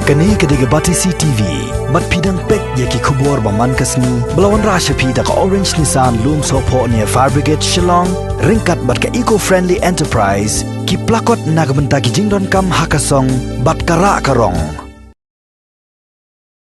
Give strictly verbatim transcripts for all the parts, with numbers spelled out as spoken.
Kane ka dei ka Batesi T V. Bad phi dang peit ïa ki khubor ba man ka sngi ba la wanrah sha phi da ka Orange Nissan Lumsohphoh near Fire Brigade Shillong, ryngkat bad ka Eco Friendly Enterprise, ki plakot na ka bynta ki jingdonkam ha ka song bad ka rah ka rong.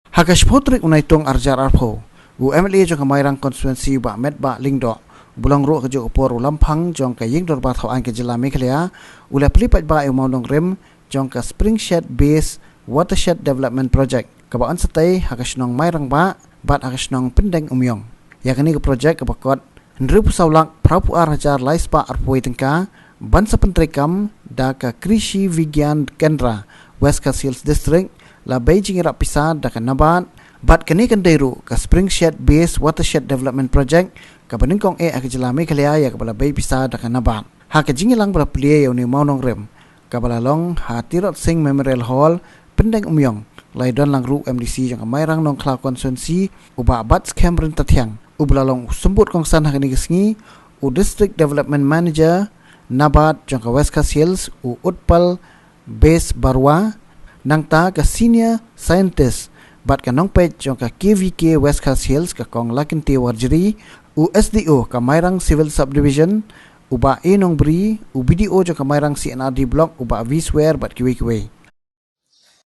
Ha ka shiphew tarik u Naitung arhajar arphew, u M L A jong ka Mairang Constituency, Bah Metbah Lyngdoh, u ba long ruh ka juh ka por u Lamphang jong ka Ïing Dorbar Thaw Aiñ ka Jylla Meghalaya, u la plie paidbah ïa u mawnongrim jong ka Springshed Base Watershed Development Project, kaba yn sa tei ha ka shnong Mairang Bah bad ha ka shnong Pyndeng Umïong. Ïa kane ka project kaba kot hynriewphew saw lak phraphew ar hajar lai spah arphew tyngka, ban sa pyntreikam da ka Krishi Vigyan Kendra, West Khasi Hills District, la bei jingïarap pisa da ka NABARD, bad kane kan dei ruh ka Springshed Base Watershed Development Project, kaba nyngkong eh ha ka Jylla Meghalaya, ïa kaba la bei pisa da ka NABARD. Ha ka jingïalang ba la plie ïa une u mawnongrim, kaba la long ha Tirot Sing Memorial Hall, Pyndeng Umïong, la ïadon lang ruh u M D C jong ka Mairang Nongkhlaw Constituency, u Bah Batskhem Ryntathiang, u ba la long u symbud kongsan ha kane ka sngi, u District Development Manager NABARD jong ka West Khasi Hills, u Utpal Bes Barua, nangta ka Senior Scientist bad ka nongpeit jong ka K V K West Khasi Hills, ka Kong Lakinte Warjri, u S D O ka Mairang Civil Subdivision, u Bah A Nongbri, u B D O jong ka Mairang C and R D Block, u Bah V Swer bad kiwei kiwei.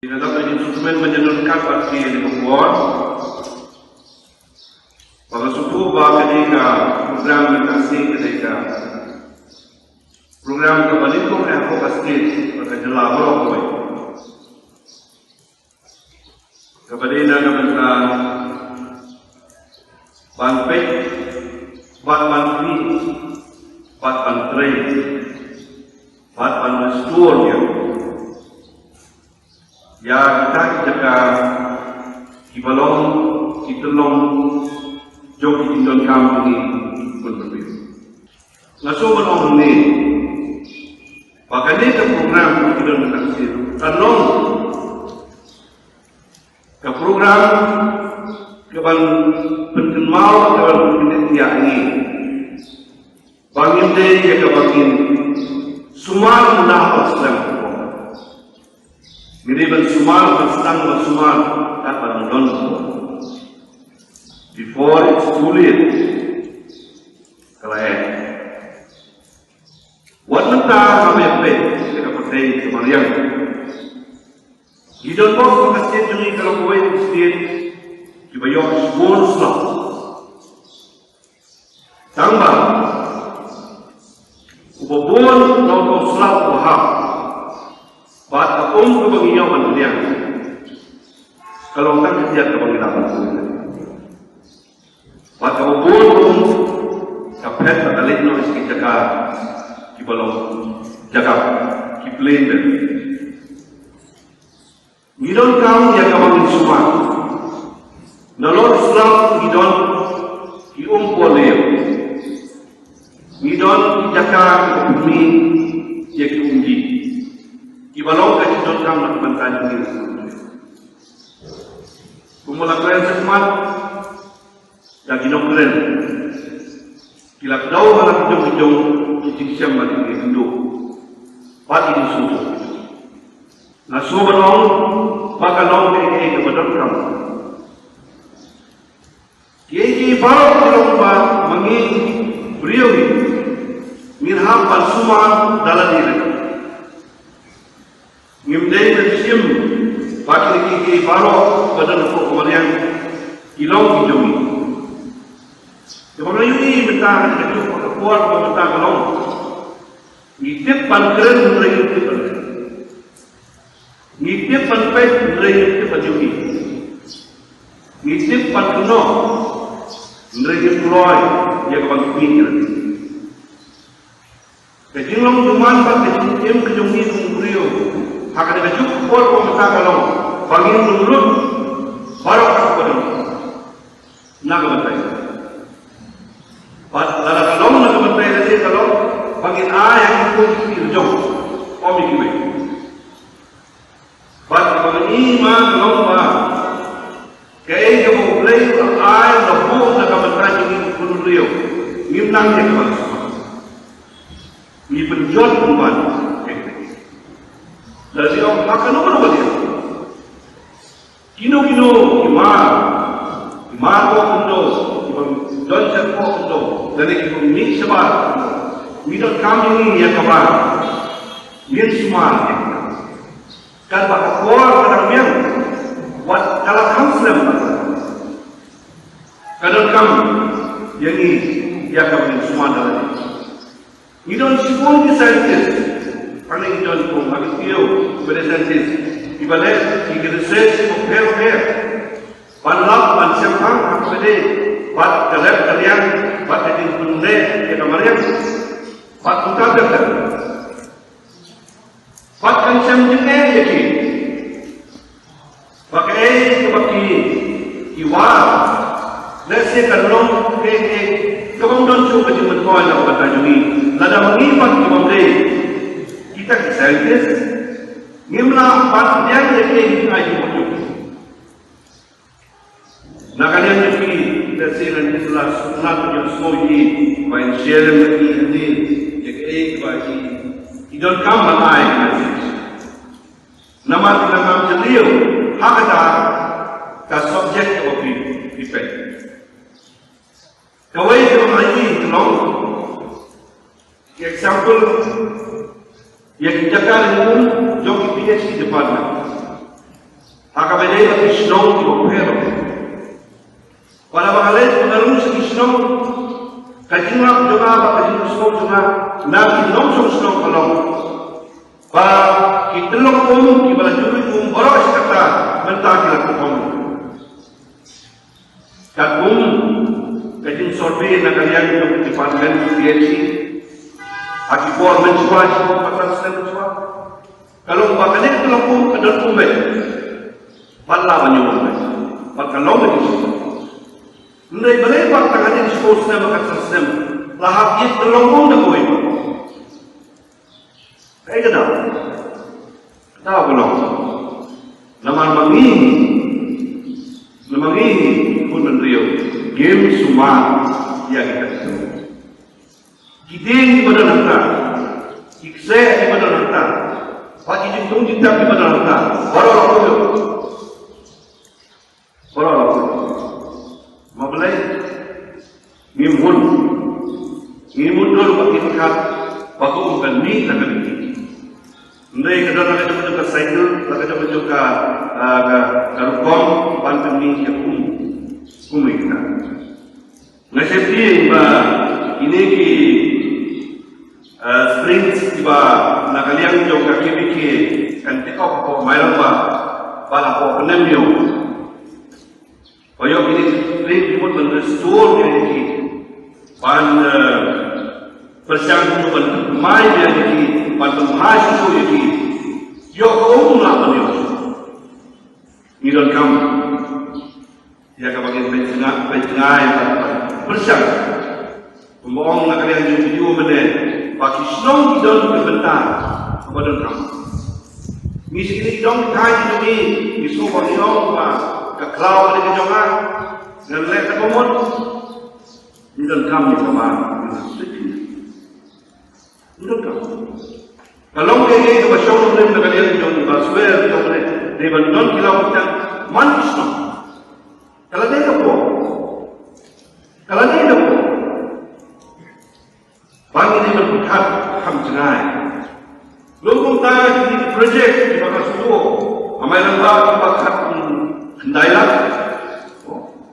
Ïa, ka dei ka jingkmen ban ïa donkam bad ki ïa ka por. Ba nga sngewthuh ba kane ka program mynta ka sngi ka dei ka program kaba nyngkong eh hapoh ka state bad ka jylla baroh kawei. Kaba dei na ka bynta ban peit bad ban khmih bad ban trei bad ban restore ïa, ïa kita ki jaka kiba long ki tyllong jong ki jingdonkam jong ngi ki khun bynriew. Nga sngewbha ban ong hangne ba kane ka program kaba ki don mynta ka sngi kan long ka program kaban pynkynmaw, kaban pynkynmaw ïa ngi ba ngim dei ïa kaba ngin sumar na ka sdang. Ngi dei ban sumar, ban sdang ban sumar, kat ba dang don. Before it's too late. Ka la eh. Wat mynta ngam ïa peit ïa ka pyrthei ka mariang. Ngi don bok ba ka state jong ngi ka long kawei na ki state kiba ïoh shibun slap. Tang ba uba bun na uto u slap uba hap bad ka um kaba ngi ïoh ban pdiang ka long tang ka jait kaba ngi lah ban pdiang. Bad kaba bun ruh ka phet bad ka leit noh sha ki jaka kiba long jaka ki plain belt. Ngi donkam ïa kaba ngin sumar. Nalor slap ngi don ki um pohliew. Ngi don ki jaka kiba pynmih ïa ki um dih. Kiba long ka jingdonkam na ka bynta jong ngi. Kumba la kren shakhmat, da ki nongkren ki la kdew ha la ki jong ki jong ki jingshem bad ki kynduh bad ki jingsngewthuh. Nga sngewbha ban ong ba ka long kaei kaei kaba donkam. Kiei kiei baroh ki long ba ma ngi briew ngi ngin hap ban sumar da lade lade. Ngim dei ban shim ba kine kiei kiei baroh ba don hapoh ka mariang ki long ki jong ngi. Te ba nga ïohi mynta ka juh ka por ba mynta ka long, ngi tip ban kren hynrei ngim tip ban kren. Ngi tip ban peit hynrei ngim tip ban ïohi. Ngi tip ban kynnoh hynrei ngim kloi ïa ka ban khmih ïa lade. Ka jinglong jingman bad ka jingim ka jong ngi kum u briew ha kane ka juk ka por ba mynta ka long ba ngin ym lut baroh kaba don na ka bynta. Bad lada ka long na ka bynta lade ka long ba ngin ai ha ki khun ki jong, ym ïa kiwei. Bad kaba ngi ma ka long ba kaei kaba U Blei u la ai, u la buh na ka bynta jong ngi ki khun briew, ngim nang ïa kaba sumar. Ngi pynjot pynban. Lada ngi ong ha kano kano ka liang, Ngi donkam ïa ngi ïa kaba ngin sumar ïa ka. Katba ka por ka dang biang, wat ka la kham slem bha, ka donkam ïa ngi ïa kaba ngin sumar da lade. Ngi don shibun ki scientist. Hangne ngi don kum ha ki tiew ba dei scientist, kiba leh ki research bapher bapher ban lap ban sngewthuh ha kaba dei bad ka leh ka riang bad ka jingpynleh ïa ka mariang bad kumta ter ter. Bad kan shem jingeh ïa ki. Ba kaei kaba ki, ki wad. Lehse kan long kaei kaei kaba ym don shuh ka jingmyntoi na ka bynta jong ngi. Lada ma ngi pat ki bym dei kita ki scientist, ngim lah ban pdiang ïa kaei kaei jingmut jong ngi. Na ka liang jong phi, lehse ngan ïa la sngewthuh ïa ki, ba in share lem ïa ki hangne ïa kaei kaba ki, ki donkam ban ai ka message. Namar ki la ngam jylliew ha kata ka subject kaba phi, phi peit. Kawei kaba ngi ïohi ka long, example, ïa ki jaka ringum jong ki PhD department ha kaba ïadei bad ki shnong kiba pher. Bad haba nga leit, nga rung sha ki shnong, ka jinglap jong nga bad ka jingsngew jong nga na ki nongshong shnong ka long ba ki tyllong um kiba la ju ring um baroh shi katta mynta ki la kham. Katkum ka jingsurvey na ka liang jong ka department PhD ha ki por mynshuwa, ki por khatsan snem mynshuwa, ka long ba kane ka tyllong um ka don um beit. Bad la ban ïoh um beit. Bad ka long ka jingshukor. Hynrei balei ba tang hadien shiphew snem, khatsan snem, la hap ïa ka tyllong um da kawei pat. Kaei ka daw? Daw ka long namar ma ngi, namar ma ngi, khun bynriew, ngim sumar ïa kita ki dieng kiba don hangta, ki kseh kiba don hangta, bad ki jingthung jingtap kiba don hangta, baroh la poi. Baroh la poi. Ma balei? Ngim hun. Ngim hun dur ba ngin kat ba ka um kan mih na ka ding. Hynrei ka don la ka jong ka cycle, la ka jong ka, ah, ka, ka rukom ban pynmih ïa ka um. Kumne ka. Nga sngewthuh ba kine ki, eh, springs kiba na ka liang jong ka K B K kan take off hapoh Mairang ba, ba hapoh Pyndenmyong. Ba ïoh kine ki spring ki mut ban restore ïa ki, ban, eh, pyrshang ban mai ïa ki, ban pynbha shuh ïa ki. Ïoh ka um lah ban ïoh. Ngi donkam ïa kaba ngin peit jngai, peit jngai, pyrshang. Kumba ong na ka liang jong video mynne ba ki shnong ki don ka bynta kaba donkam. Ngi shu ki dong thaiñ jong ngi, ngi sngewbha ngi ong ba ka khlaw ka dei ka jong nga, ngan leh kaba mut. Ngi donkam ïa kaba ngi sngewthuh. Ka long kaei kaei kaba shong nongrim na ka liang jong ngi ba swer jong ngi dei ban don ki law ki tang man ki shnong. Ka la dei ka por. Ka la dei ka por ba ngi dei ban pyrkhat kham jngai. Lym kumta ki project kiba ka shu ha Mairang ba kiba khat khyndai lak.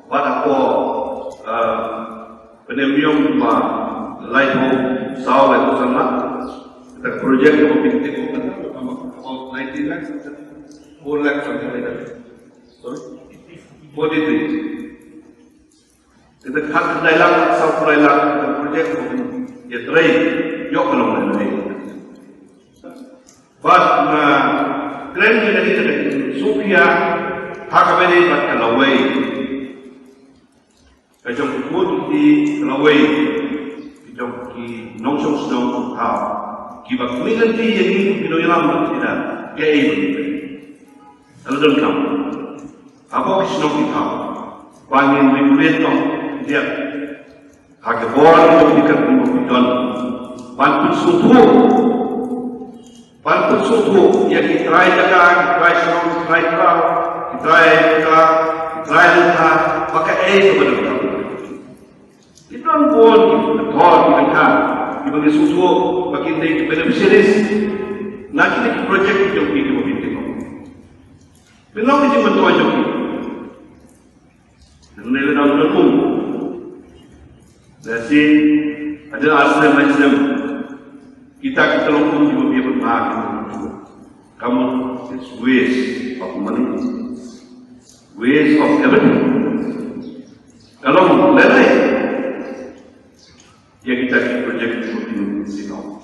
Bad hapoh, eh, Pyndenmyong ba laiphew saw, laiphew san lak. Kata ka project kaba pyntik kata ka about nineteen lakhs, four lakhs something like that. Sorry? Forty-three. Kata ka khyndai lak, saw phew lai lak, kata ka project kaba pyntik ïa trei, ïoh ka long lei. Bad nga kren ïa kane ka dei Sofia, ha kaba ïadei bad ka lawei. Ka jong ki khun ki lawei, ka jong ki nongshong shnong ki thaw, kiba kmie lynti ïa ngi ki nongïalam bad ki da, kaei ba ngi peit. Ka la donkam hapoh ki shnong ki thaw ba ngin regulate tong diat ha ka bor ki jong ki kat ki don ban pynsngewthuh. Ban pynsngewthuh ïa ki trai jaka, ki trai shnong, ki trai kraw, ki trai jaka, ki trai lyngkha, ba kaei kaba donkam. Ki Don bun ki pathor ki bynta kiba ngi sngewthuh ba kin dei ki beneficiaries na kine ki project ki jong phi kiba phi tip. Pynlong ki jingmyntoi jong phi. Nang ne le dang don um. Lehse hadien ar snem lai snem kita ki long um kiba phi bynta ki. Come on, it's waste of money. Waste of everything. Ka long lehse ïa kita ki project ki pynlong.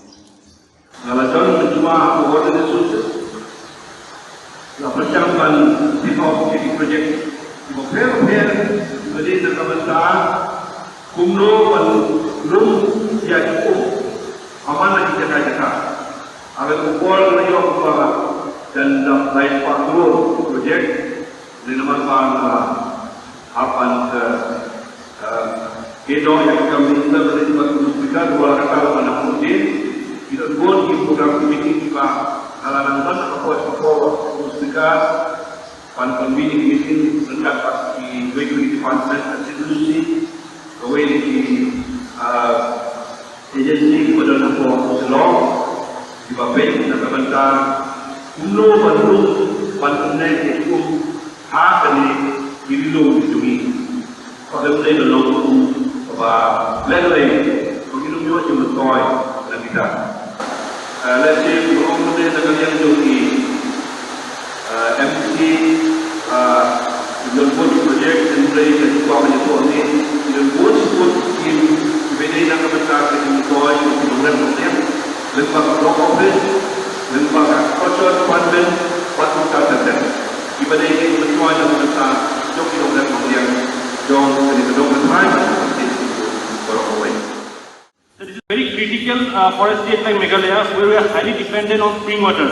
Nga la jan mynjur ha ka Water Resources. La pyrshang ban tip ïa ki project kiba pher bapher kiba dei na ka bynta kumno ban lum ïa ki um ha man la ki jaka jaka. Haba u bor la ïoh kumba dang dap lai spah klur project. Lei namar ba nga hap ban, eh, eh, ïeh noh ïa ka kam minister, lei ba u speaker u la kata la ban ïa ka kam. Ki don bun ki program ki meeting kiba nga la nang don ha ka por ka por u speaker ban convene ki meeting ryngkat bad kiwei ki department, institution, kawei na ki, eh, agency kiba don hapoh Shillong kiba peit na ka bynta kumno ban lum ban pynneh ïa ki um ha kane ka ri lum jong ngi. Ka dei ban long kum kaba lehse ba ngin ym ïoh jingmyntoi na kita. Eh, lehse ba ong mynne na ka liang jong ki, eh, M C, eh, ki don bun ki project, hynrei ka jingkwah ka jingkwah ne ki don bun ki bun ki skim kiba dei na ka bynta ka jingmyntoi ki nongrep nongriang lyngba ka block office, lyngba ka culture department bad kumta ter ter. Kiba dei ki jingmyntoi na ka bynta jong ki nongrep nongriang jong kane ka dong ka thaw. Baroh kawei. That is very critical, uh, for a state like Meghalaya, where we are highly dependent on spring water.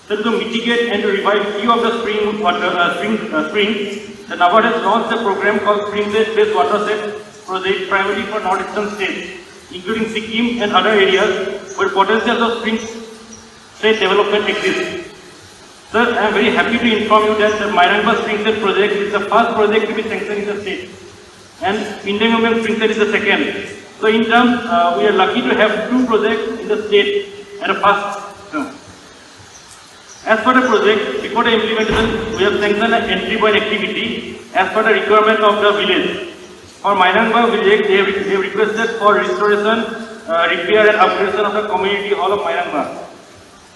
So to mitigate and to revive few of the spring water, uh, spring, uh, springs, the NABARD has launched a program called Spring Based Watershed Project, primarily for northeastern states, including Sikkim and other areas where potential of spring shed development exists. Sir, I am very happy to inform you that the Mairang Ba Spring Shed project is the first project to be sanctioned in the state, and Pindeng Umyang Spring Shed is the second. So in terms, uh, we are lucky to have two projects in the state at a first term. As for the project, before the implementation, we have sanctioned an entry point activity as per the requirement of the village. For Mairang Ba village, they have, they have requested for restoration, uh, repair and upgradation of the community hall of Mairang Ba.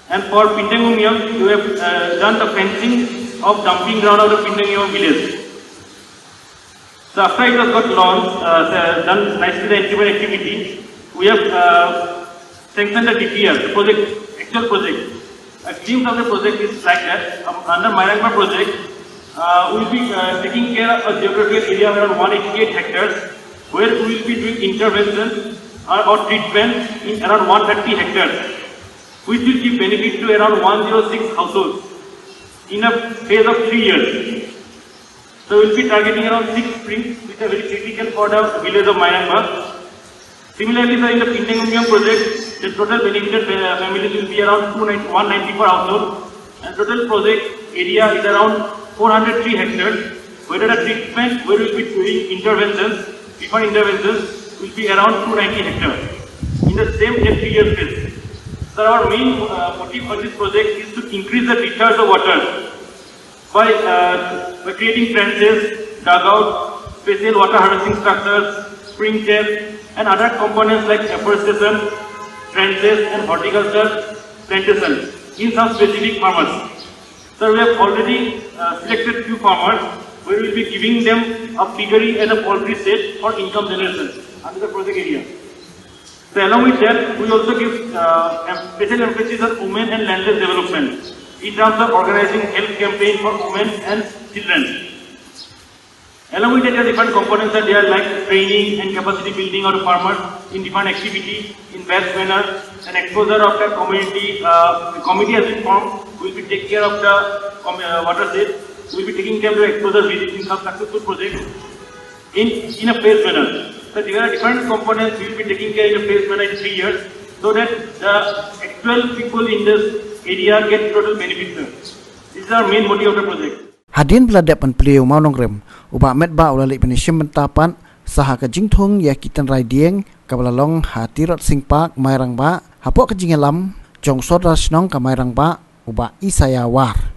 And for Pindeng Umyang, we have, uh, done the fencing of dumping ground of the Pindeng Umyang village. So after it was got launched, uh, the, done nicely the entry point activity, we have, uh, sanctioned the D P R, the project, actual project. A glimpse of the project is like that. Um, under Mairang Ba project, uh, we will be, uh, taking care of a geographical area of around one eighty-eight hectares, where we will be doing intervention, uh, or treatment in around one thirty hectares, which will give benefit to around one zero six households in a phase of three years. So we'll be targeting around six springs, which are very critical for the village of Mairang Ba. Similarly, sir, in the Pindeng Umyang project, the total benefited fa-, families will be around two ninety, one ninety-four households, and total project area is around four hundred three hectares, where the treatment, where we'll be doing interventions, different interventions, will be around two ninety hectares in the same three-year phase. Sir, our main, uh, motive for this project is to increase the discharge of water by, uh, by creating trenches, dugout, special water harvesting structures, spring taps, and other components like afforestation, trenches, and horticulture plantation in some specific farmers. Sir, we have already, uh, selected few farmers. We will be giving them a piggery and a poultry shed for income generation under the project area. So along with that, we also give, uh, em-, special emphasis on women and landless development in terms of organizing health campaign for women and children. Along with that, there are different components that they are like training and capacity building of the farmers in different activity in best manner, and exposure of the community. Uh, the committee has been formed. Will be take care of the com-, uh, watershed. Will be taking care of the exposure visit in some successful projects in, in a phased manner. So there are different components we will be taking care in a phased manner in three years, so that the actual people in this area get total benefit, sir. This is our main motive of the project. Hadien ba la dep ban plie u mawnongrim, u Bah Metbah u la leit ban ïashim bynta pat Sa ha ka jingthung ïa ki tynrai dieng kaba la long ha Tirot Sing Park, Mairang Bah, hapoh ka jingïalam jong u Sordar Shnong ka Mairang Bah, u Bah Isaiah War.